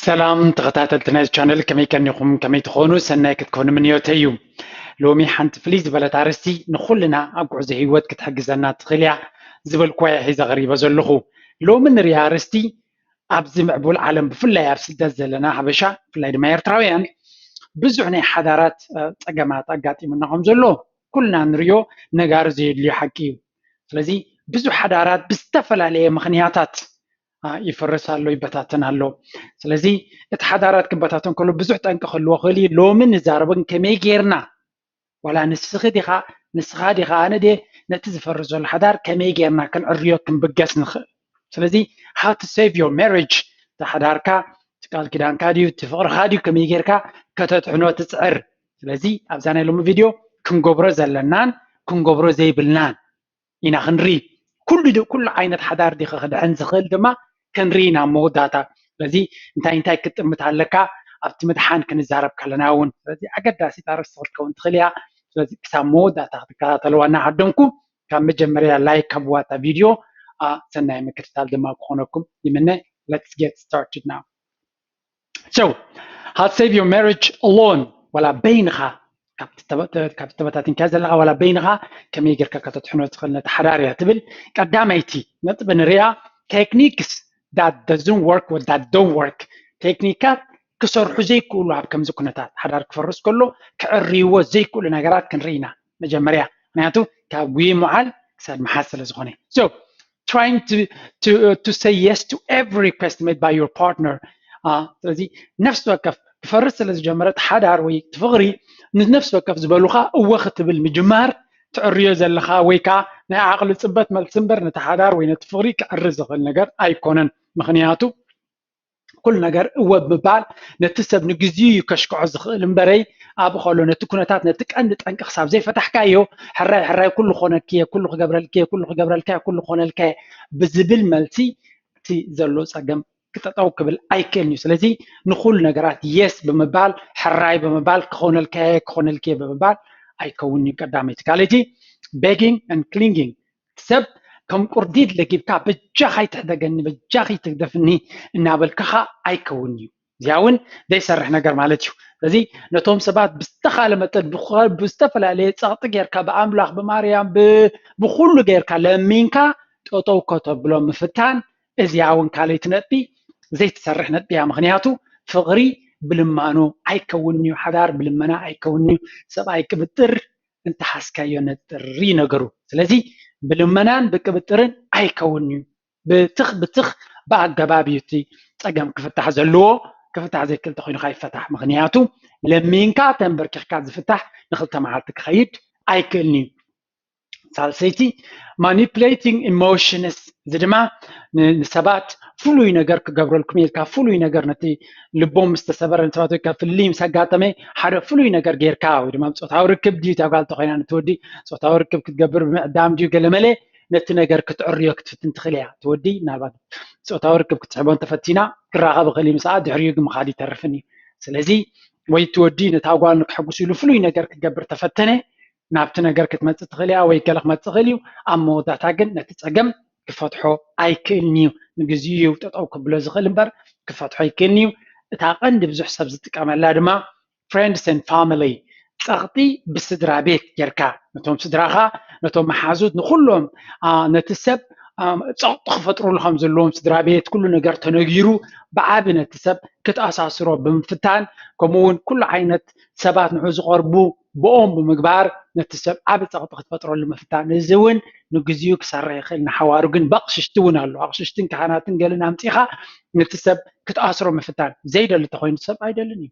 ሰላም ተኸታተልቲ ናይዚ ቻነል፣ ከመይ ቀኒኹም? ከመይ ትኾኑ? ሰናይ ክትኮኑ ምንዮተይ እዩ። ሎሚ ሓንቲ ፍልይ ዝበለት ኣርእስቲ ንኹልና ኣብ ጉዕዞ ህይወት ክትሕግዘና ትኽእል እያ ዝበልኩዋ እየ ሒዘ ቀሪበ ዘለኹ። ሎሚ ንሪኣ ኣርእስቲ ኣብዚ ምዕቡል ዓለም ብፍላይ ኣብ ስደት ዘለና ሓበሻ ብፍላይ ድማ ኤርትራውያን ብዙሕ ናይ ሓዳራት ፀገማት ኣጋጢሙና ከም ዘሎ ኩልና ንሪኦ ነጋሪ ዘየድልዮ ሓቂ እዩ። ስለዚ ብዙሕ ሓዳራት ብዝተፈላለየ ምኽንያታት ይፈርስ ኣሎ፣ ይበታተን ኣሎ። ስለዚ እቲ ሓዳራት ክበታተን ከሎ ብዙሕ ጠንቂ ክህልዎ ክእል እዩ። ሎሚ ንዛረበን ከመይ ጌርና ዋላ ንስኺ ዲኻ ንስኻ ዲኻ ኣነ ደ ነቲ ዝፈርስ ዘሎ ሓዳር ከመይ ጌርና ክንዕርዮ ክንብገስ ንኽእል። ስለዚ how to save your marriage፣ እቲ ሓዳርካ እቲ ቃል ኪዳንካ ድዩ እቲ ፍቕርኻ ድዩ ከመይ ጌርካ ከተትሕኖ ትፅዕር። ስለዚ ኣብዛ ናይ ሎሚ ቪድዮ ክንገብሮ ዘለናን ክንገብሮ ዘይብልናን ኢና ክንርኢ። ኩሉ ኩሉ ዓይነት ሓዳር ዲኸ ክድሕን ዝኽእል ድማ ክንርኢ ኢና መወዳእታ። ስለዚ እንታይ እንታይ ክትጥምት ኣለካ ኣብቲ ምድሓን ክንዛረብ ከለና እውን። ስለዚ ኣገዳሲት ኣርእስቲ ክትከውን ትኽእል እያ። ስለዚ ክሳብ መወዳእታ ክትከታተልዋ እናዓደምኩ ካብ መጀመርያ ላይክ ሃብዋ እታ ቪድዮ። ሰናይ ምክትታል ድማ ክኾነኩም ይምነ። Let's get started now. So how to save your marriage alone፣ ዋላ በይንኻ ካብቲ ተበታቲንካ ዘለኻ ዋላ በይንኻ ከመይ ጌርካ ከተትሕኖ ትኽእል ነቲ ሓዳር እያ ትብል። ቀዳመይቲ ነጥቢ ንሪኣ፣ techniques that doesn't work or that don't work። ቴክኒካት ክሰርሑ ዘይክእሉ ኣብ ከምዚ ኩነታት ሓዳር ክፈርስ ከሎ ክዕርይዎ ዘይክእሉ ነገራት ክንርኢ ኢና መጀመርያ። ምክንያቱ ካብ ጉይ ምዓል ክሳድ ምሓዝ ስለ ዝኾነ። So trying to, to, uh, to say yes to every request made by your partner. ስለዚ ነፍሲ ወከፍ ክፈርስ ስለ ዝጀመረ እቲ ሓዳር ወይ እቲ ፍቕሪ ንነፍሲ ወከፍ ዝበሉኻ እወ ክትብል ምጅማር ትዕርዮ ዘለኻ ወይ ከዓ ናይ ዓቕሊ ፅበት መልሲ እምበር ነቲ ሓዳር ወይ ነቲ ፍቕሪ ክዕሪ ዝኽእል ነገር ኣይኮነን። ምኽንያቱ ኩሉ ነገር እወ ብምባል ነቲ ሰብ ንግዜኡ እዩ ከሽክዖ ዝኽእል እምበረይ ኣብ ከሎ ነቲ ኩነታት ነቲ ቀንዲ ጠንቂ ክሳብ ዘይፈታሕካዮ ሕራይ ሕራይ ኩሉ ክኾነልክየ ኩሉ ክገብረልክየ ኩሉ ክገብረልካዮ ኩሉ ክኾነልካየ ብዝብል መልሲ እቲ ዘሎ ፀገም ክጠጠው ክብል ኣይክእልን እዩ። ስለዚ ንኩሉ ነገራት የስ ብምባል ሕራይ ብምባል ክኾነልካየ ክኾነልክየ ብምባል ኣይከውን እዩ። ቀዳመይቲ ካልእቲ begging and clinging ሰብ ከም ቁርዲድ ለጊብካ በጃኻ ይትሕደገኒ በጃኺ ይትግደፍኒ እናበልካኻ ኣይከውን እዩ። እዚኣ እውን ዘይሰርሕ ነገር ማለት እዩ። ስለዚ ነቶም ሰባት ብዝተኻለ መጠን ብዝተፈላለየ ፀቕጢ ጌርካ ብኣምላኽ ብማርያም ብኩሉ ጌርካ ለሚንካ ጠጠው ከተብሎ ምፍታን እዚኣ እውን ካልኣይቲ ነጥቢ ዘይትሰርሕ ነጥቢ እያ። ምክንያቱ ፍቕሪ ብልማኖ ኣይከውን እዩ። ሓዳር ብልመና ኣይከውን እዩ። ሰብኣይ ቅብጥር እንተሓዝካዮ ነጥሪ ነገሩ። ስለዚ ብልመናን ብቅብጥርን ኣይከውን እዩ። ብትኽ ብትኽ ብኣገባብ እዩ እቲ ፀገም ክፍታሕ ዘለዎ። ክፍታሕ ዘይክእል ተኮይኑ ከይፈታሕ ምክንያቱ ለሚንካ ተንበርኪኽካ ዝፍታሕ ንክልተ መዓልቲ ክኸይድ ኣይክእልን እዩ። ሳልሰይቲ manipulating emotions እዚ ድማ ንሰባት ፍሉይ ነገር ክገብረልኩም ኢልካ ፍሉይ ነገር ነቲ ልቦም ምስ ተሰበረ ንሰባት ወይ ፍልይ ምስ ኣጋጠመ ሓደ ፍሉይ ነገር ጌርካ ወይ ድማ ፆታዊ ርክብ ድዩ እታ ጓል ተኮይና ነቲ ወዲ ፆታዊ ርክብ ክትገብር ብምዕዳም ድዩ ገለመለ ነቲ ነገር ክትዕርዮ ክትፍትን ትኽእል እያ። እቲ ወዲ ምናልባት ፆታዊ ርክብ ክትስሕቦ እንተፈቲና ክራኸብ ይኽእል እዩ ምስኣ ድሕሪኡ ግን ምኻድ ይተርፍን እዩ። ስለዚ ወይ እቲ ወዲ ነታ ጓል ንክሕጉስ ኢሉ ፍሉይ ነገር ክገብር ተፈተነ ናብቲ ነገር ክትመፅእ ትኽእል እያ ወይ ገለ ክመፅእ ይኽእል እዩ። ኣብ መወዳእታ ግን ነቲ ፀገም ክፈትሖ ኣይክእልን እዩ። ንግዚኡ እዩ ጠጠው ክብሎ ዝኽእል እምበር ክፈትሖ ኣይክእልን እዩ። እታ ቀንዲ ብዙሕ ሰብ ዝጥቀመላ ድማ friends and family ፀቕጢ ብስድራ ቤት ጌርካ ነቶም ስድራኻ ነቶም መሓዙት ንኩሎም ነቲ ሰብ ፀቕጢ ክፈጥሩሉ ከም ዘለዎም ስድራ ቤት ኩሉ ነገር ተነጊሩ ብዓቢ ነቲ ሰብ ክትኣሳስሮ ብምፍታን ከምኡ እውን ኩሉ ዓይነት ሰባት ንዑ ዝቐርቡ ብኦም ብምግባር ነቲ ሰብ ዓቢ ፀቕጢ ክትፈጥረሉ ምፍታን እዚ እውን ንግዚኡ ክሰርሕ ይኽእል ንሓዋሩ ግን ብኣቕሽሽቲ እውን ኣሎ ኣቕሽሽትን ካህናትን ገልን ኣምፂኻ ነቲ ሰብ ክትኣስሮ ምፍታን ዘይደሊ ተኮይኑ ሰብ ኣይደልን እዩ።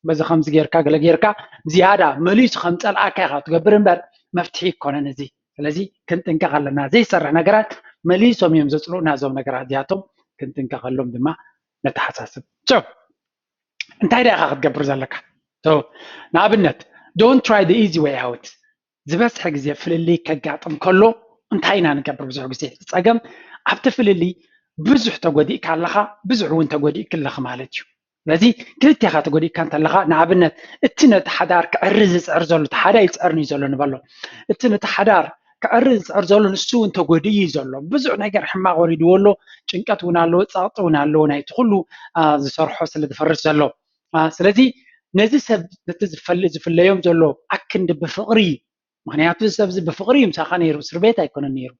በዚ ከምዚ ጌርካ ገለ ጌርካ ዝያዳ መሊሱ ከም ፀልኣካ ኢኻ ትገብር እምበር መፍትሒ ይኮነን እዚ። ስለዚ ክንጥንቀቕ ኣለና ዘይሰርሕ ነገራት መሊሶም እዮም ዘፅልኡና እዞም ነገራት እዚኣቶም ክንጥንቀቐሎም ድማ ነተሓሳስብ። እንታይ ዳ ኢኻ ክትገብር ዘለካ? ንኣብነት don't try the easy way out ዝበዝሐ ግዜ ፍልልይ ከጋጥም ከሎ እንታይ ኢና ንገብር? ብዙሕ ግዜ ዝፀገም ኣብቲ ፍልልይ ብዙሕ ተጎዲእካ ኣለኻ፣ ብዙሕ እውን ተጎዲእክ ኣለኺ ማለት እዩ። ስለዚ ክልቴኻ ተጎዲእካ እንተለኻ ንኣብነት እቲ ነቲ ሓዳር ክዕሪ ዝፅዕር ዘሎ እቲ ሓደ ኣይፅዕርን እዩ ዘሎ ንበሎ። እቲ ነቲ ሓዳር ክዕሪ ዝፅዕር ዘሎ ንሱ እውን ተጎድኡ እዩ ዘሎ። ብዙሕ ነገር ሕማቕ ወሪድዎ ኣሎ፣ ጭንቀት እውን ኣለዎ፣ ፀቕጢ እውን ኣለዎ፣ ናይቲ ኩሉ ዝሰርሖ ስለ ዝፈርስ ዘሎ። ስለዚ ነዚ ሰብ ነቲ ዝፈል ዝፍለዮም ዘሎ ኣክንዲ ብፍቕሪ፣ ምክንያቱ እዚ ሰብ እዚ ብፍቕሪ እዩ ምሳኻ ነይሩ፣ እስር ቤት ኣይኮነን ነይሩ።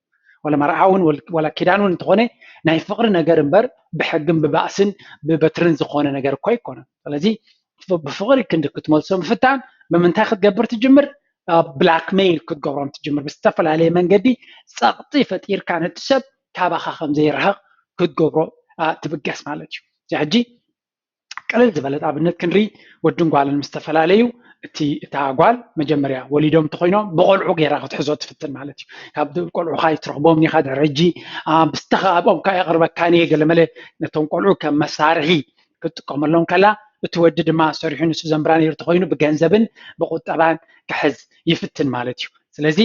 ወላ መርዓ እውን ወላ ኪዳን እውን እንተኾነ ናይ ፍቕሪ ነገር እምበር ብሕግን ብባእስን ብበትርን ዝኾነ ነገር እኮ ኣይኮነን። ስለዚ ብፍቕሪ ክንዲ ክትመልሶ ምፍታን ብምንታይ ክትገብር ትጅምር? ብላክሜይል ክትገብሮም ትጅምር። ብዝተፈላለየ መንገዲ ፀቕጢ ፈጢርካ ነቲ ሰብ ካባኻ ከም ዘይርሕቕ ክትገብሮ ትብገስ ማለት እዩ። እዚ ሕጂ ቅልል ዝበለት ኣብነት ክንርኢ፣ ወድን ጓልን ምስ ተፈላለዩ እቲ እታ ጓል መጀመርያ ወሊዶም እንተኮይኖም ብቆልዑ ገይራ ክትሕዞ ትፍትን ማለት እዩ። ካብ ቆልዑ ካይ ትረኽቦም ኒኻ ድሕሪ ሕጂ ብስተኻ ኣብኦም ካይ ኣቕርበካ ኒየ ገለመለ ነቶም ቆልዑ ከም መሳርሒ ክትጥቀመሎም ከላ እቲ ወዲ ድማ ሰሪሑ ንሱ ዘንብራ ነይሩ ተኮይኑ ብገንዘብን ብቁጠባን ክሕዝ ይፍትን ማለት እዩ። ስለዚ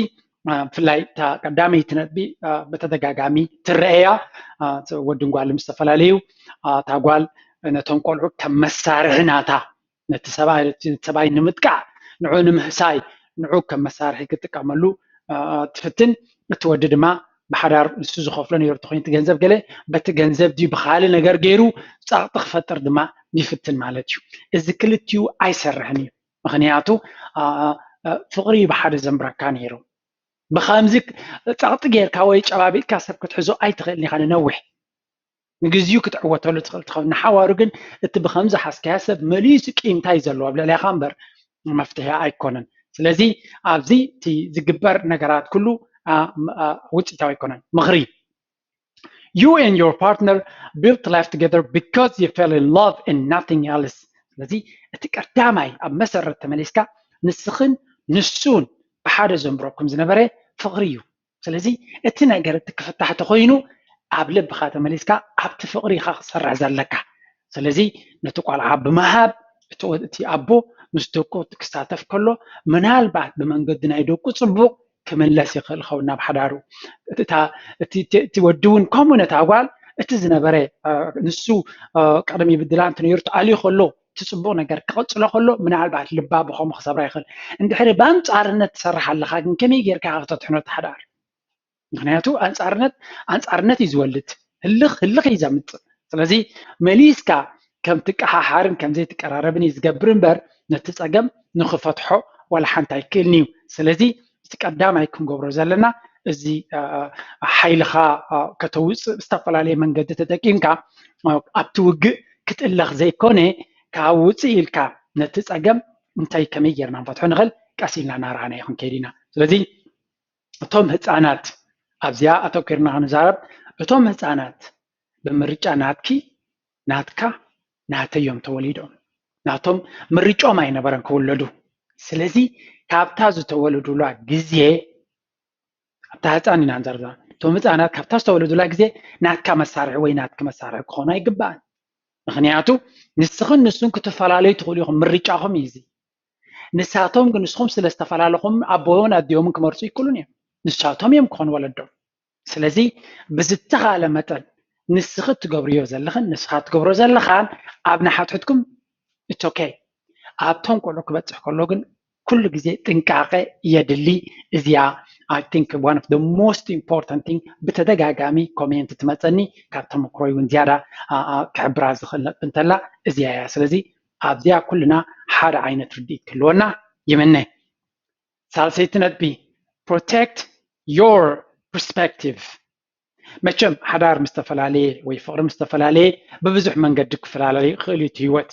ብፍላይ እታ ቀዳመይቲ ነጥቢ ብተደጋጋሚ ትረአያ ወድን ጓል ምስ ተፈላለዩ እታ ጓል ነቶም ቆልዑ ከም መሳርሒ ናታ ነቲ ሰብኣይ ንምጥቃዕ ንዑ ንምህሳይ ንዑ ከም መሳርሒ ክጥቀመሉ ትፍትን። እቲ ወዲ ድማ ብሓዳር ንሱ ዝኸፍሎ ነይሩ ተኮይኑ እቲ ገንዘብ ገለ በቲ ገንዘብ ድዩ ብካሊ ነገር ገይሩ ፀቕጢ ክፈጥር ድማ ይፍትን ማለት እዩ። እዚ ክልቲኡ ኣይሰርሕን እዩ። ምክንያቱ ፍቕሪ ብሓደ ዘንብረካ ነይሩ። ብከምዚ ፀቕጢ ጌርካ ወይ ጨባቢጥካ ሰብ ክትሕዞ ኣይትኽእልን ኢኻ ንነዊሕ። ንግዚኡ ክትዕወተሉ ትኽእል ትኸውን። ንሓዋሩ ግን እቲ ብከምዚ ሓዝካዮ ሰብ መሊሱ ቂምታ እዩ ዘለዎ ኣብ ልዕሌኻ እምበር መፍትሒ ኣይኮነን። ስለዚ ኣብዚ እቲ ዝግበር ነገራት ኩሉ ውፅኢታዊ ኣይኮነን። ምኽሪ You and your partner built life together because you fell in love and nothing else. ስለዚ እቲ ቀዳማይ ኣብ መሰረት ተመሊስካ ንስኽን ንሱን ብሓደ ዘንብረኩም ዝነበረ ፍቕሪ እዩ። ስለዚ እቲ ነገር እቲ ክፍታሕ ተኮይኑ ኣብ ልብኻ ተመሊስካ ኣብቲ ፍቕሪ ኢኻ ክሰርሕ ዘለካ። ስለዚ ነቲ ቆልዓ ብምሃብ እቲ ኣቦ ምስ ደቁ ክሳተፍ ከሎ ምናልባት ብመንገዲ ናይ ደቁ ፅቡቕ ክምለስ ይኽእል ኸውን ናብ ሓዳሩ። እቲ ወዲ እውን ከምኡ ነታ ጓል እቲ ዝነበረ ንሱ ቀደም ይብድላ እንተ ነይሩ ተኣልዩ ከሎ እቲ ፅቡቕ ነገር ክቕፅሎ ከሎ ምናልባት ልባ ብኸምኡ ክሰብራ ይኽእል። እንድሕሪ ብኣንፃርነት ትሰርሕ ኣለኻ ግን ከመይ ጌርካ ከተድሕኖ እቲ ሓዳር? ምክንያቱ ኣንፃርነት ኣንፃርነት እዩ ዝወልድ። ህልኽ ህልኽ እዩ ዘምፅእ። ስለዚ መሊስካ ከም ትቀሓሓርን ከም ዘይትቀራረብን እዩ ዝገብር እምበር ነቲ ፀገም ንክፈትሖ ዋላ ሓንቲ ኣይክእልን እዩ። ስለዚ እቲ ቀዳማይ ክንገብሮ ዘለና እዚ ሓይልኻ ከተውፅእ ብዝተፈላለየ መንገዲ ተጠቂምካ ኣብቲ ውግእ ክትእለኽ ዘይኮነ ካብ ውፅእ ኢልካ ነቲ ፀገም እንታይ ከመይ ጌርና ንፈትሖ ንኽእል ቀስ ኢልና እናረኣናዮ ክንከይድ ኢና። ስለዚ እቶም ህፃናት ኣብዚኣ ኣተኪርና ክንዛረብ እቶም ህፃናት ብምርጫ ናትኪ ናትካ ናተይ እዮም ተወሊዶም። ናቶም ምርጫኦም ኣይነበረን ክውለዱ። ስለዚ ካብታ ዝተወለዱላ ግዜ ኣብታ ህፃን ኢና ንዛረብ እቶም ህፃናት ካብታ ዝተወለዱላ ግዜ ናትካ መሳርሒ ወይ ናትኪ መሳርሒ ክኾኑ ኣይግባእን። ምክንያቱ ንስኽን ንሱን ክትፈላለዩ ትኽእሉ ኢኹም። ምርጫኹም እዩ እዚ። ንሳቶም ግን ንስኹም ስለ ዝተፈላለኹም ኣቦውን ኣዲኦምን ክመርፁ ይክእሉን እዮም። ንሳቶም እዮም ክኾኑ ወለዶም። ስለዚ ብዝተኻለ መጠን ንስኺ ትገብርዮ ዘለኽን ንስኻ ትገብሮ ዘለኻን ኣብ ንሓትሕትኩም it's okay። ኣብቶም ቆልዑ ክበፅሕ ከሎ ግን ኩሉ ግዜ ጥንቃቐ የድሊ። እዚኣ I think one of the most important thing ብተደጋጋሚ ኮሜንት ትመፀኒ ካብ ተመክሮይ እውን ዝያዳ ክሕብራ ዝኽእል ነጥቢ እንተላ እዚኣ እያ። ስለዚ ኣብዚኣ ኩልና ሓደ ዓይነት ርድኢት ክህልወና ይምነ። ሳልሰይቲ ነጥቢ protect your perspective። መቸም ሓዳር ምስ ተፈላለየ ወይ ፍቕሪ ምስ ተፈላለየ ብብዙሕ መንገዲ ክፈላለዩ ይኽእል እዩ እቲ ህይወት።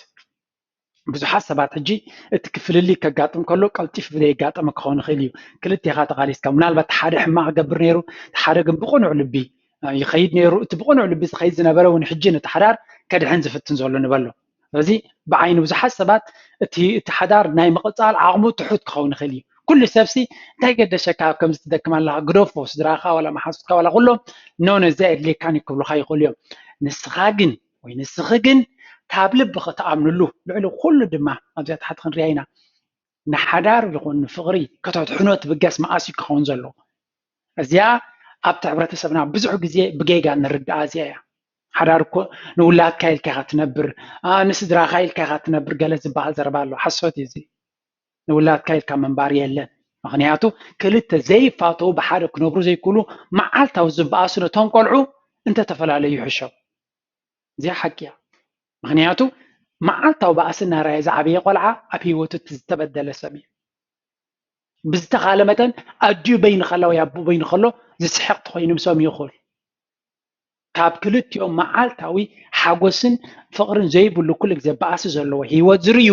ብዙሓት ሰባት ሕጂ እቲ ክፍልልይ ከጋጥም ከሎ ቀልጢፉ ዘየጋጠመ ክኸውን ይኽእል እዩ። ክልቴኻ ተቓሊስካ ምናልባት ሓደ ሕማቕ ክገብር ነይሩ፣ ሓደ ግን ብቕኑዕ ልቢ ይኸይድ ነይሩ። እቲ ብቕኑዕ ልቢ ዝኸይድ ዝነበረ እውን ሕጂ ነቲ ሓዳር ከድሕን ዝፍትን ዘሎ ንበሎ። ስለዚ ብዓይኒ ብዙሓት ሰባት እቲ እቲ ሓዳር ናይ ምቕፃል ዓቕሙ ትሑት ክኸውን ይኽእል እዩ። ኩሉ ሰብሲ እንታይ ገደሸካ ኣብ ከምዚ ትደክም ኣለኻ ግደፎ ስድራኻ ዋላ መሓዙትካ ዋላ ኩሎም ኖ ነዚ ኣየድልየካን እዩ ክብሉኻ ይኽእሉ እዮም። ንስኻ ግን ወይ ንስኺ ግን ካብ ልብኺ ትኣምንሉ ልዕሊ ኩሉ ድማ ኣብዚኣ ታሕቲ ክንሪኣ ኢና ንሓዳር ይኹን ንፍቕሪ ከተድሕኖ ትብገስ መኣስ እዩ ክኸውን ዘለዎ። እዚኣ ኣብቲ ሕብረተሰብና ብዙሕ ግዜ ብጌጋ ንርድኣ እዚኣ እያ። ሓዳር እኮ ንውላድካ ኢልካ ኢኻ ትነብር፣ ንስድራኻ ኢልካ ኢኻ ትነብር ገለ ዝበሃል ዘረባ ኣሎ። ሓሶት እዩ እዚ። ንውላድካ ኢልካ ምንባር የለን። ምኽንያቱ ክልተ ዘይፋተው ብሓደ ክነብሩ ዘይክእሉ መዓልታዊ ዝበኣሱ ነቶም ቆልዑ እንተተፈላለዩ ይሕሾም። እዚኣ ሓቂ እያ። ምኽንያቱ መዓልታዊ ባእሲ እናረኣየ ዝዓበየ ቆልዓ ኣብ ህይወቱ እቲ ዝተበደለ ሰብ እዩ። ብዝተኻለ መጠን ኣዲኡ በይኑ ከላ ወይ ኣቦ በይኑ ከሎ ዝስሕቕ ተኾይኑ ምሶም ይኹል። ካብ ክልቲኦም መዓልታዊ ሓጎስን ፍቕርን ዘይብሉ ኩሉ ግዜ ባእሲ ዘለዎ ህይወት ዝርእዩ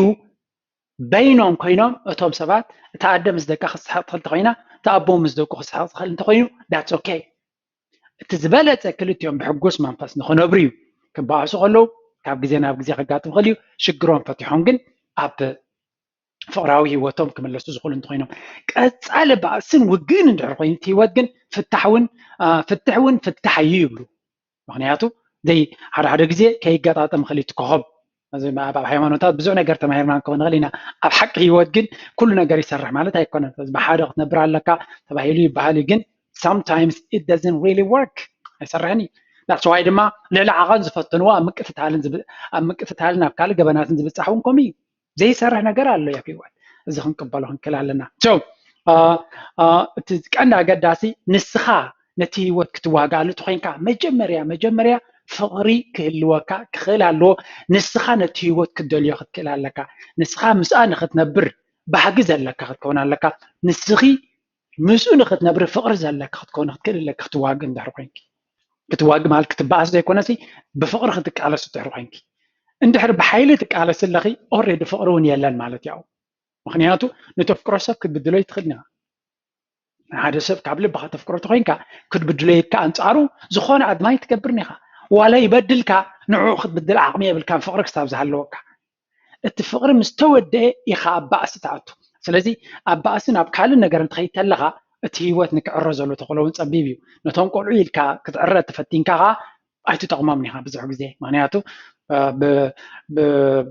በይኖም ኮይኖም እቶም ሰባት እታ ኣደ ምስ ደቃ ክትስሕቕ ትኽእል እንተኾይና እታ ኣቦ ምስ ደቁ ክስሕቕ ዝኽእል እንተኾይኑ that's okay። እቲ ዝበለፀ ክልቲኦም ብሕጉስ መንፈስ ንኽነብሩ እዩ። ክበኣሱ ከለዉ ካብ ግዜ ናብ ግዜ ከጋጥም ይኽእል እዩ። ሽግሮም ፈቲሖም ግን ኣብ ፍቕራዊ ህይወቶም ክምለሱ ዝኽእሉ እንተኾይኖም ቀፃሊ ባእስን ውግእን እንድሕር ኮይኑ እቲ ህይወት ግን ፍታሕ እውን ፍትሕ እውን ፍታሕ እዩ ይብሉ። ምኽንያቱ ዘይ ሓደ ሓደ ግዜ ከይገጣጠም ይኽእል እዩ እቲ ኮኸብ ኣብ ሃይማኖታት ብዙሕ ነገር ተማሂርና ክኸውን ንኽእል ኢና። ኣብ ሓቂ ህይወት ግን ኩሉ ነገር ይሰርሕ ማለት ኣይኮነን። ስለዚ ብሓደ ክትነብር ኣለካ ተባሂሉ ይበሃል እዩ፣ ግን sometimes it doesn't really work፣ ኣይሰርሕን እዩ። That's why ድማ ልዕሊ ዓቐን ዝፈተንዎ ኣብ ምቅትታልን ኣብ ምቅትታልን ኣብ ካልእ ገበናትን ዝብፃሕ እውን ከምኡ እዩ። ዘይሰርሕ ነገር ኣሎ ኣብ ህይወት። እዚ ክንቅበሎ ክንክእል ኣለና። እቲ ቀንዲ ኣገዳሲ ንስኻ ነቲ ህይወት ክትዋጋኣሉ ተኮይንካ መጀመርያ መጀመርያ ፍቕሪ ክህልወካ ክኽእል ኣለዎ። ንስኻ ነቲ ህይወት ክትደልዮ ክትክእል ኣለካ። ንስኻ ምስኣ ንክትነብር ባህጊ ዘለካ ክትከውን ኣለካ። ንስኺ ምስኡ ንክትነብሪ ፍቕሪ ዘለካ ክትከውን ክትክእል ኣለካ። ክትዋግ እንድሕር ኮይንኪ ክትዋግ ማለት ክትበኣስ ዘይኮነሲ ብፍቕሪ ክትቃለስ እንድሕር ኮይንኪ እንድሕር ብሓይሊ ትቃለስ ኣለኺ already ፍቕሪ እውን የለን ማለት እዩ። ምኽንያቱ ንተፍቅሮ ሰብ ክትብድሎ ይትኽእል ኢና። ንሓደ ሰብ ካብ ልብኻ ተፍቅሮ ተኮይንካ ክትብድሎ ይካ ኣንጻሩ ዝኾነ ኣድማይ ትገብርን ኢኻ። ዋላ ይበድልካ ንዕኡ ክትብድል ዓቕሚ የብልካን ፍቕሪ ክሳብ ዝሃለወካ። እቲ ፍቕሪ ምስ ተወደአ ኢኻ ኣብ ባእሲ ትኣቱ። ስለዚ ኣብ ባእስን ኣብ ካልእ ነገር እንትኸይድ ተለኻ እቲ ህይወት ንክዕረ ዘሎ ተኽእሎ እውን ጸቢብ እዩ። ነቶም ቆልዑ ኢልካ ክትዕረ ተፈቲንካ ኸዓ ኣይትጠቕሞም ኢኻ ብዙሕ ግዜ። ምኽንያቱ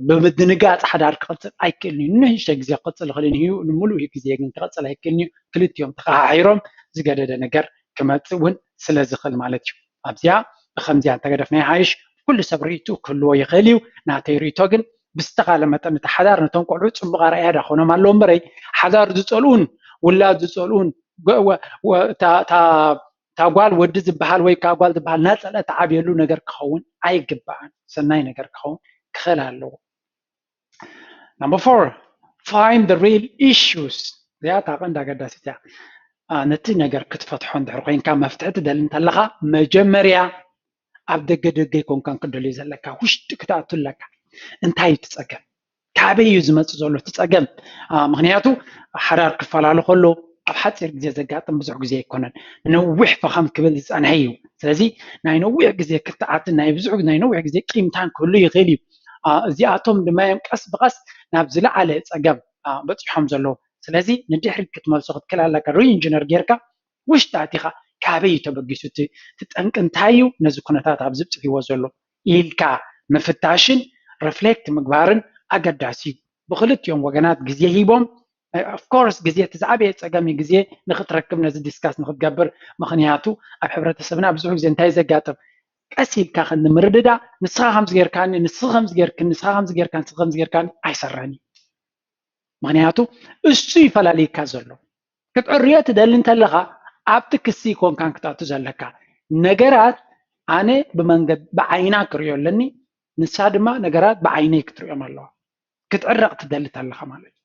ብምድንጋፅ ሓዳር ክቕፅል ኣይክእልን እዩ። ንንእሽተ ግዜ ክቕፅል ይኽእል እዩ፣ ንምሉእ ግዜ ግን ክቕፅል ኣይክእልን እዩ። ክልቲኦም ተኸሓሒሮም ዝገደደ ነገር ክመፅእ እውን ስለ ዝኽእል ማለት እዩ። ኣብዚኣ ብከምዚኣ እንተገደፍና ይሓይሽ። ኩሉ ሰብ ርእይትኡ ክህልዎ ይኽእል እዩ። ናተይ ርእይቶ ግን ብዝተኻለ መጠን እቲ ሓዳር ነቶም ቆልዑ ፅቡቕ ኣርኣያ ዳ ክኾኖም ኣለዎ እምበረይ ሓዳር ዝፀልኡን ውላድ ዝፀልኡን እታ ጓል ወዲ ዝበሃል ወይ ከዓ ጓል ዝበሃል ናፀለ ተዓብየሉ ነገር ክኸውን ኣይግባእን። ሰናይ ነገር ክኸውን ክኽእል ኣለዎ። Number four, find the real issues. እዚኣ እታ ቀንዲ ኣገዳሲት እያ። ነቲ ነገር ክትፈትሖ እንድሕር ኮይንካ መፍትሒ ትደሊ እንተለኻ መጀመርያ ኣብ ደገ ደገ ይኮንካን ክደልዩ ዘለካ ውሽጢ ክትኣቱ ኣለካ። እንታይ እዩ ትፀገም? ካበይ እዩ ዝመፅእ ዘሎ እቲ ፀገም? ምኽንያቱ ሓዳር ክፈላለ ከሎ ኣብ ሓፂር ግዜ ዘጋጥም ብዙሕ ግዜ ኣይኮነን፣ ነዊሕ ፈኸም ክብል ዝፀንሐ እዩ። ስለዚ ናይ ነዊሕ ግዜ ክትዓትን ናይ ብዙሕ ናይ ነዊሕ ግዜ ቂምታን ክህሉ ይኽእል እዩ። እዚኣቶም ድማ እዮም ቀስ ብቐስ ናብ ዝለዓለ ፀገም በፂሖም ዘለዉ። ስለዚ ንድሕሪት ክትመልሶ ክትክእል ኣለካ። ሪኢንጂነር ጌርካ ውሽጢ ኣቲኻ ካበይ እዩ ተበጊሱ እቲ ጠንቂ እንታይ እዩ ነዚ ኩነታት ኣብዚ ብፅሒዎ ዘሎ ኢልካ ምፍታሽን ሪፍሌክት ምግባርን ኣገዳሲ እዩ። ብክልቲኦም ወገናት ግዜ ሂቦም of course ግዜ እቲ ዝዓበየ ፀገም እዩ ግዜ ንክትረክብ ነዚ ዲስካስ ንክትገብር። ምክንያቱ ኣብ ሕብረተሰብና ብዙሕ ግዜ እንታይ ዘጋጥም ቀስ ኢልካ ክንምርድዳ ንስኻ ከምዚ ጌርካኒ ንስኻ ከምዚ ጌርክን ንስኻ ከምዚ ጌርካ ንስኻ ከምዚ ጌርካኒ ኣይሰርሕን እዩ። ምክንያቱ እሱ ይፈላልይካ ዘሎ ክትዕርዮ ትደሊ እንተለኻ ኣብቲ ክሲ ይኮንካን ክትኣቱ ዘለካ ነገራት ኣነ ብመንገድ ብዓይና ክሪኦ ኣለኒ ንሳ ድማ ነገራት ብዓይነይ ክትሪኦም ኣለዋ ክትዕረቕ ትደሊ ተለኻ ማለት እዩ።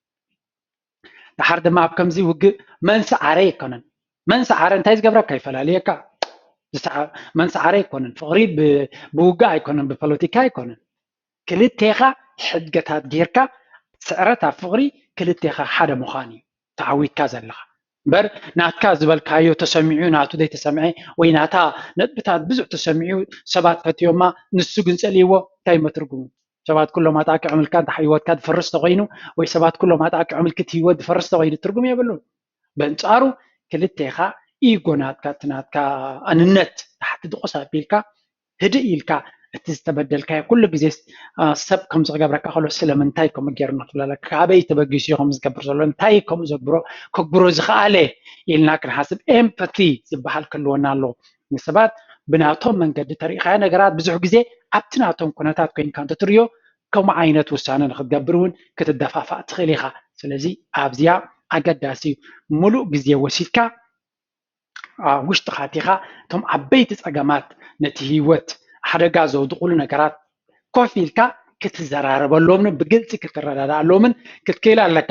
ደሓር ድማ ኣብ ከምዚ ውግእ መን ሰዓረ ኣይኮነን መን ሰዓረ እንታይ ዝገብረካ ይፈላልየካ። መን ሰዓረ ኣይኮነን ፍቕሪ ብውግእ ኣይኮነን ብፖለቲካ ኣይኮነን ክልቴኻ ሕድገታት ጌርካ ስዕረት ኣብ ፍቕሪ ክልቴኻ ሓደ ምዃን እዩ ተዓዊትካ ዘለኻ እምበር ናትካ ዝበልካዮ ተሰሚዑ ናቱ ዘይተሰምዐ ወይ ናታ ነጥብታት ብዙሕ ተሰሚዑ ሰባት ፈትዮማ ንሱ ግን ጸልይዎ እንታይ መትርጉሙ ሰባት ኩሎም ኣጣቂዖምልካ እንተ ህይወትካ ዝፈርስ ተኮይኑ ወይ ሰባት ኩሎም ኣጣቂዖምልኪ እቲ ህይወት ዝፈርስ ተኮይኑ ትርጉም የብሉን በንጻሩ ክልቴኻ ኢጎ ናትካ እቲ ናትካ ኣንነት ታሕቲ ድቑስ ኣቢልካ ህድእ ኢልካ እቲ ዝተበደልካዮ ኩሉ ግዜ ሰብ ከምዚ ክገብረካ ከሎ ስለምንታይ ከምኡ ገይሩ ንክብለለካ ካበይ ተበጊሱ እዩ ከምኡ ዝገብር ዘሎ እንታይ እዩ ከምኡ ዘግብሮ ከግብሮ ዝኽኣለ ኢልና ክንሓስብ ኤምፓቲ ዝበሃል ክህልወና ኣለዎ ንሰባት ብናቶም መንገዲ ተሪእኻዮ ነገራት ብዙሕ ግዜ ኣብቲ ናቶም ኩነታት ኮይንካ እንተትርእዮ ከምኡ ዓይነት ውሳነ ንክትገብር እውን ክትደፋፋእ ትኽእል ኢኻ ስለዚ ኣብዚኣ ኣገዳሲ እዩ። ሙሉእ ግዜ ወሲድካ ውሽጥኻ ኣቲኻ እቶም ዓበይቲ ፀገማት፣ ነቲ ህይወት ሓደጋ ዘውድቕሉ ነገራት ኮፍ ኢልካ ክትዘራረበሎምን ብግልፂ ክትረዳዳኣሎምን ክትክእል ኣለካ።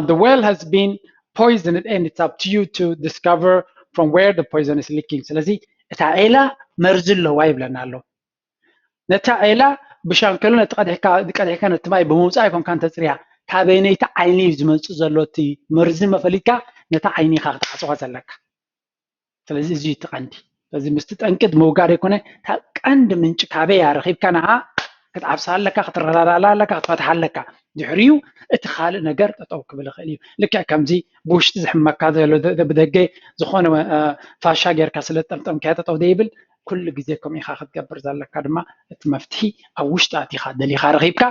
The well has been poisoned and it's up to you to discover from where the poison is leaking። ስለዚ እታ ዒላ መርዚ ኣለዋ ይብለና ኣሎ። ነታ ዒላ ብሻንከሎ ነቲ ቀዲሕካ ነቲ ማይ ብምውፃእ ኣይኮንካን ተፅርያ፣ ካበይነይቲ ዓይኒ እዩ ዝመፅእ ዘሎ እቲ መርዚ መፈሊጥካ ነታ ዓይኒ ኢኻ ክትዓፅዋ ዘለካ። ስለዚ እዚ እቲ ቀንዲ። ስለዚ ምስቲ ጠንቂ ምውጋድ ኣይኮነ፣ እታ ቀንዲ ምንጪ ካበይ እያ ረኺብካ ንዓ ክትዓብሳ ኣለካ፣ ክትረዳዳላ ኣለካ፣ ክትፈትሓ ኣለካ። ድሕሪኡ እቲ ካልእ ነገር ጠጠው ክብል ይኽእል እዩ። ልክዕ ከምዚ ብውሽጢ ዝሕመካ ዘሎ ብደገ ዝኾነ ፋሻ ጌርካ ስለ ጠምጠምካዮ ጠጠው ዘይብል፣ ኩሉ ግዜ ከምኡ ኢኻ ክትገብር ዘለካ። ድማ እቲ መፍትሒ ኣብ ውሽጢ ኣቲኻ ደሊኻ ረኺብካ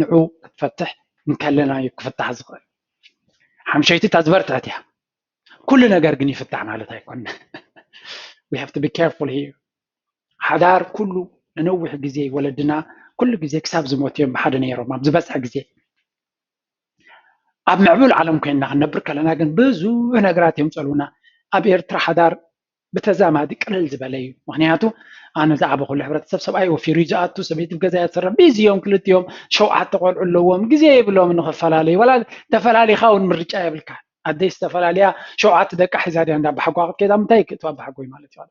ንዑ ክትፈትሕ እንከለና እዩ ክፍታሕ ዝኽእል። ሓምሸይቲ እታ ዝበርትዐት እያ። ኩሉ ነገር ግን ይፍታሕ ማለት ኣይኮነ። We have to be careful here። ሓዳር ኩሉ ንነዊሕ ግዜ ወለድና ኩሉ ግዜ ክሳብ ዝሞት እዮም ብሓደ ነይሮም ኣብ ዝበዝሐ ግዜ። ኣብ ምዕቡል ዓለም ኮይንና ክንነብር ከለና ግን ብዙሕ ነገራት እዮም ፀልውና። ኣብ ኤርትራ ሓዳር ብተዛማዲ ቅልል ዝበለ እዩ። ምክንያቱ ኣነ ዝዓበኹሉ ሕብረተሰብ ሰብኣይ ወፊሩ እዩ ዝኣቱ፣ ሰበይቲ ገዛ እያ ትሰርሕ፣ ቢዚ እዮም ክልቲኦም፣ ሸውዓተ ቆልዑ ኣለዎም፣ ግዜ የብሎም ንክፈላለዩ። ዋላ ተፈላሊኻ እውን ምርጫ የብልካ። ኣደይ ዝተፈላለያ ሸውዓተ ደቃ ሒዛ ድያ እንዳ ኣባሓጓ ክትከይዳ ምንታይ ክትዋ ኣባሓጎይ ማለት እዩ።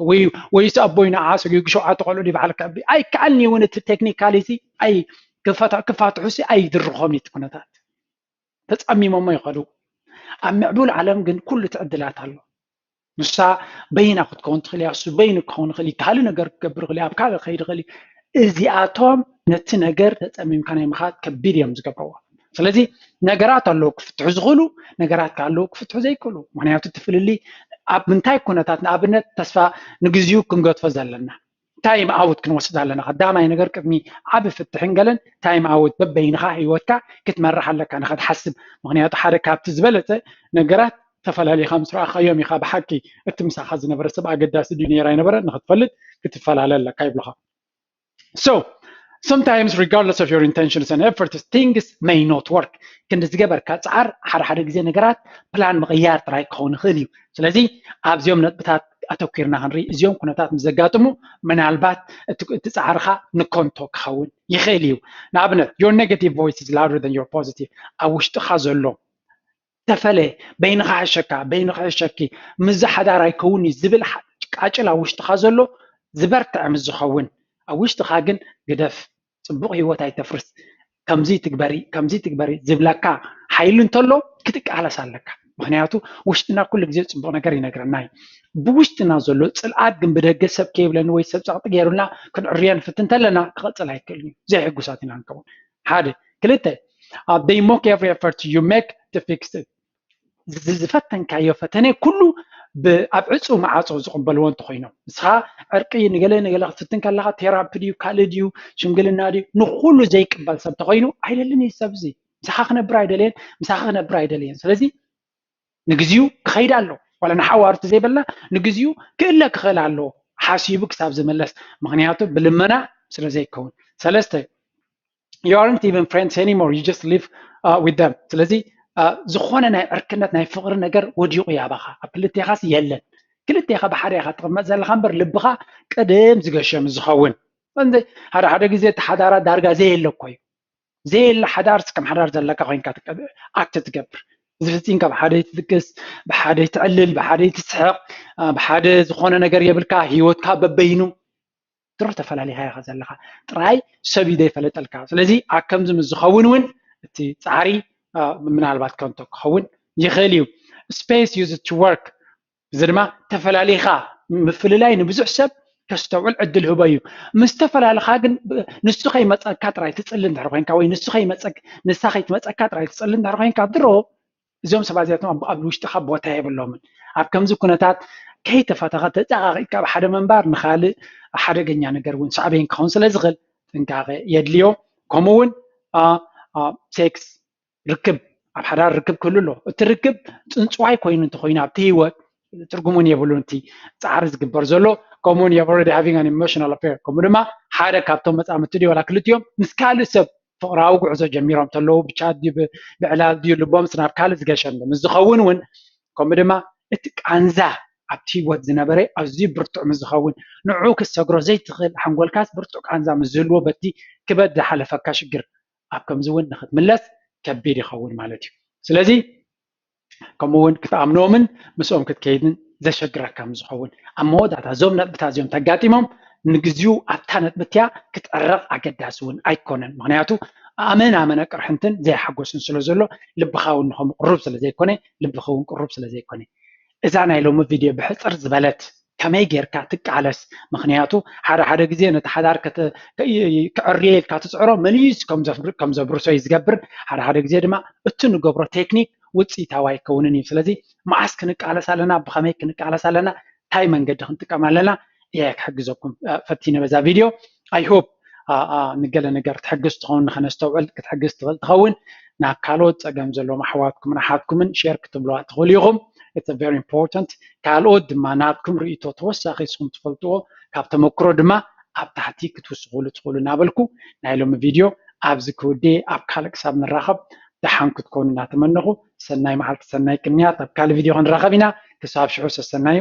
ወይ ወይስ ኣቦይ ንዓ ሰጊጉ ሸውዓተ ቆልዑ ድዩ በዓልካ? ኣይከኣልኒ እውን እቲ ቴክኒካሊቲ ኣይ ክፋትሑሲ ኣይድርኾም እቲ ኩነታት። ተፃሚሞሞ ይኸዱ። ኣብ ምዕቡል ዓለም ግን ኩሉ ትዕድላት ኣሎ። ንሳ በይና ክትከውን ትኽእል እያ፣ እሱ በይኑ ክኸውን ይኽእል እዩ፣ ካልእ ነገር ክገብር ይኽእል እዩ፣ ኣብ ካልእ ክኸይድ ይኽእል እዩ። እዚኣቶም ነቲ ነገር ተፀሚምካ ናይ ምኻድ ከቢድ እዮም ዝገብርዎ። ስለዚ ነገራት ኣለዉ ክፍትሑ ዝኽእሉ፣ ነገራት ከ ኣለዉ ክፍትሑ ዘይክእሉ። ምክንያቱ እቲ ፍልልይ ኣብ ምንታይ ኩነታት፣ ንኣብነት ተስፋ ንግዚኡ ክንገድፎ ዘለና ታይም ኣውት ክንወስድ ኣለና። ቀዳማይ ነገር ቅድሚ ዓቢ ፍትሕን ገለን ታይም ኣውት በበይንኻ ህይወትካ ክትመርሕ ኣለካ ንኸትሓስብ። ምክንያቱ ሓደ ካብቲ ዝበለፀ ነገራት ተፈላሊኻ ምስ ረኣኻዮም ኢኻ ብሓቂ እቲ ምሳኻ ዝነበረ ሰብ ኣገዳሲ ድዩ ነይሩ ኣይነበረ ንክትፈልጥ ክትፈላለ ኣለካ ይብሉኻ። So sometimes regardless of your intentions and efforts things may not work። ክንዲ ዝገበርካ ፃዓር ሓደ ሓደ ግዜ ነገራት ፕላን ምቕያር ጥራይ ክኸውን ይኽእል እዩ። ስለዚ ኣብዚኦም ነጥብታት ኣተኲርና ክንርኢ፣ እዚኦም ኩነታት ምስ ዘጋጥሙ ምናልባት እቲ ፃዕርኻ ንኮንቶ ክኸውን ይኽእል እዩ። ንኣብነት your negative voice is louder than your positive። ኣብ ውሽጥኻ ዘሎ ተፈለ፣ በይንኻ ሕሸካ፣ በይንኻ ሕሸኪ፣ ምዚ ሓዳር ኣይከውን እዩ ዝብል ቃጭል ኣብ ውሽጥኻ ዘሎ ዝበርትዐ ምስ ዝኸውን፣ ኣብ ውሽጥኻ ግን ግደፍ፣ ፅቡቕ ህይወት ኣይተፍርስ፣ ከምዚ ትግበሪ ከምዚ ትግበሪ ዝብለካ ሓይሊ እንተሎ ክትቃለስ ኣለካ። ምክንያቱ ውሽጥና ኩሉ ግዜ ፅቡቕ ነገር ይነግረና እዩ። ብውሽጥና ዘሎ ፅልኣት ግን ብደገ ሰብ ከይብለኒ ወይ ሰብ ፀቕጢ ገይሩና ክንዕርዮ ንፍትን እንተለና ክቐፅል ኣይክእልን እዩ። ዘይሕጉሳት ኢና ንከውን። ሓደ ክልተ ኣብ they mock every effort you make to fix it። ዝፈተንካዮ ፈተነ ኩሉ ኣብ ዕፁ መዓፆ ዝቕበልዎ እንተኮይኖም፣ ንስኻ ዕርቂ ንገለ ንገለ ክትፍትን ከለካ ቴራፒ ድዩ ካልእ ድዩ ሽምግልና ድዩ ንኩሉ ዘይቅበል ሰብ ተኮይኑ ኣይደልን እዩ ሰብ እዚ ምሳኻ ክነብር ኣይደልየን፣ ምሳኻ ክነብር ኣይደልየን። ስለዚ ንግዚኡ ክኸይድ ኣሎ ዋላ ንሓዋሩ ተዘይበልና ንግዚኡ ክእለ ክኽእል ኣሎ ሓሲቡ ክሳብ ዝምለስ። ምክንያቱ ብልመና ስለ ዘይከውን። ሰለስተ you aren't even friends anymore, you just live with them። ስለዚ ዝኾነ ናይ ዕርክነት ናይ ፍቕሪ ነገር ወዲቑ ያባኻ ኣብ ክልቴኻስ የለን። ክልቴኻ ብሓደ ኢኻ ትቕመጥ ዘለኻ እምበር ልብኻ ቅድም ዝገሸ ምስ ዝኸውን። ሓደ ሓደ ግዜ እቲ ሓዳራ ዳርጋ ዘየለ እኮ እዩ። ዘየለ ሓዳር ከም ሓዳር ዘለካ ኮይንካ ኣክት ትገብር። እዚ ፍፂምካ ብሓደ ትድቅስ፣ ብሓደ ትዕልል፣ ብሓደ ትስሕቕ፣ ብሓደ ዝኾነ ነገር የብልካ። ህይወትካ በበይኑ ድሮ ተፈላሊኻ ኢኻ ዘለኻ። ጥራይ ሰብ እዩ ዘይፈለጠልካ። ስለዚ ኣብ ከምዚ ምስ ዝኸውን እውን እቲ ፃዕሪ ምናልባት ከንቶ ክኸውን ይኽእል እዩ። Space used to work እዚ ድማ ተፈላሊኻ ምፍልላይ ንብዙሕ ሰብ ከስተውዕል ዕድል ህቦ እዩ። ምስ ተፈላለኻ ግን ንሱ ከይመፀካ ጥራይ ትፅሊ እንድሕር ኮይንካ ወይ ንሱ ከይመፀክ ንሳ ከይትመፀካ ጥራይ ትፅሊ እንድሕር ኮይንካ ድሮ እዞም ሰባት እዚኣቶም ኣብ ውሽጥኻ ቦታ የብሎምን። ኣብ ከምዚ ኩነታት ከይተፈተኸ ተፀቃቂጥካ ብሓደ ምንባር ንኻልእ ሓደገኛ ነገር እውን ሳዕቤን ክኸውን ስለ ዝኽእል ጥንቃቄ የድልዮ። ከምኡ እውን ሴክስ ርክብ ኣብ ሓዳር ርክብ ክህሉ ኣሎ። እቲ ርክብ ፅንፅዋይ ኮይኑ እንተኮይኑ ኣብቲ ህይወት ትርጉም እውን የብሉን። እቲ ፃዕሪ ዝግበር ዘሎ ከምኡውን you're already having an emotional affair ከምኡ ድማ ሓደ ካብቶም መፃምድቲ ድዩ ዋላ ክልቲኦም ምስ ካልእ ሰብ ፍቕራዊ ጉዕዞ ጀሚሮም ተለዉ ብቻት ድዩ ብዕላል ድዩ ልቦም ናብ ካልእ ዝገሸ ምስ ዝኸውን እውን ከምኡ ድማ እቲ ቃንዛ ኣብቲ ህይወት ዝነበረ ኣዝዩ ብርቱዕ ምስ ዝኸውን ንዑ ክትሰግሮ ዘይትኽእል ሓንጎልካስ ብርቱዕ ቃንዛ ምስ ዝህልዎ በቲ ክበድ ዝሓለፈካ ሽግር ኣብ ከምዚ እውን ንክትምለስ ከቢድ ይኸውን ማለት እዩ። ስለዚ ከምኡ እውን ክትኣምኖምን ምስኦም ክትከይድን ዘሸግረካ ምስ ዝኸውን ኣብ መወዳእታ እዞም ነጥብታት እዚኦም ተጋጢሞም ንግዚኡ ኣብታ ነጥቢ እቲኣ ክትዕረቕ ኣገዳሲ እውን ኣይኮነን። ምክንያቱ ኣመን ኣመነ ቅርሕንትን ዘይሓጎስን ስለ ዘሎ ልብኻ እውን ንኸምኡ ቅሩብ ስለ ዘይኮነ ልብኺ እውን ቅሩብ ስለ ዘይኮነ እዛ ናይ ሎሚ ቪድዮ ብሕፅር ዝበለት ከመይ ጌርካ ትቃለስ? ምክንያቱ ሓደ ሓደ ግዜ ነቲ ሓዳር ክዕርየ ኢልካ ትፅዕሮ መሊስ ከም ዘብርሶ እዩ ዝገብር። ሓደ ሓደ ግዜ ድማ እቲ ንገብሮ ቴክኒክ ውፅኢታዊ ኣይከውንን እዩ። ስለዚ መዓስ ክንቃለስ ኣለና፣ ብከመይ ክንቃለስ ኣለና፣ እንታይ መንገዲ ክንጥቀም ኣለና እየ ክሕግዘኩም ፈቲነ በዛ ቪድዮ። I hope ንገለ ነገር ትሕግዝ ትኸውን ንኸነስተውዕል ክትሕግዝ ትኽእል ትኸውን። ናብ ካልኦት ፀገም ዘለዎም ኣሕዋትኩምን ኣሓትኩምን ሼር ክትብልዋ ትኽእሉ ኢኹም። It's very important። ካልኦት ድማ ናትኩም ርእይቶ ተወሳኺ ንስኹም ትፈልጥዎ ካብ ተመክሮ ድማ ኣብ ታሕቲ ክትውስኹሉ ትኽእሉ እናበልኩ ናይ ሎሚ ቪድዮ ኣብዚ ክውዴ ኣብ ካልእ ክሳብ ንራኸብ ደሓን ክትኮኑ እናተመነኹ ሰናይ መዓልቲ ሰናይ ቅንያት ኣብ ካልእ ቪድዮ ክንራኸብ ኢና። ክሳብ ሽዑ ሰሰናዩ።